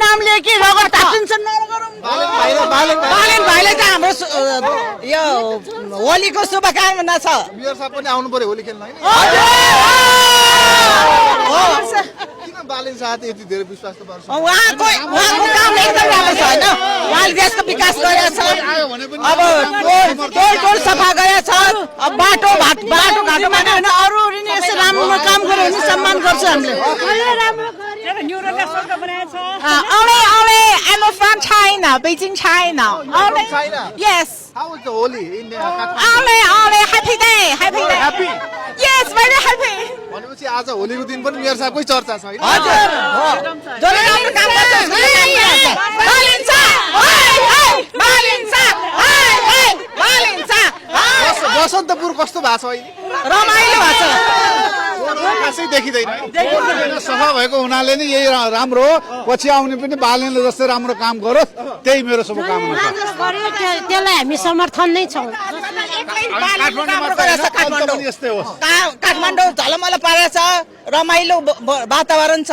नाम लिए कि रगत टेन्सन नगरौँ बालेन भाइले चाहिँ हाम्रो यो होलीको शुभकामना छ मेयर साहब पनि आउनु पर्यो होली खेल्न हैन किन बालेन साहब यति धेरै विश्वास त पर्छ उहाँको काम एकदम राम्रो छ हैन उहाँले देशको विकास गरेको छ अब टोल सफा गरेको छ अब बाटो घाटोमा हैन अरु नि यसो राम्रो काम गर्यो भने सम्मान गर्छ हामीले I'm from China, Beijing, China. China? Yes. How was the Holi in Happy day. Happy? Yes, very happy. भनेपछि आज होलीको दिन पनि मेयर साहबकै चर्चा छ हैन हजुर हो जसले राम्रो काम गर्छ बसन्तपुर कस्तो भएको छ अहिले रमाइलो भएको छ खासै देखिँदैन सफा भएको हुनाले नै यही राम्रो हो पछि आउने पनि बालेनले जस्तै राम्रो काम गरोस् त्यही मेरो शुभकामना छ त्यसलाई हामी समर्थन नै छौँ यस्तै होस् काठमाडौँ झलमल पारेको छ रमाइलो वातावरण छ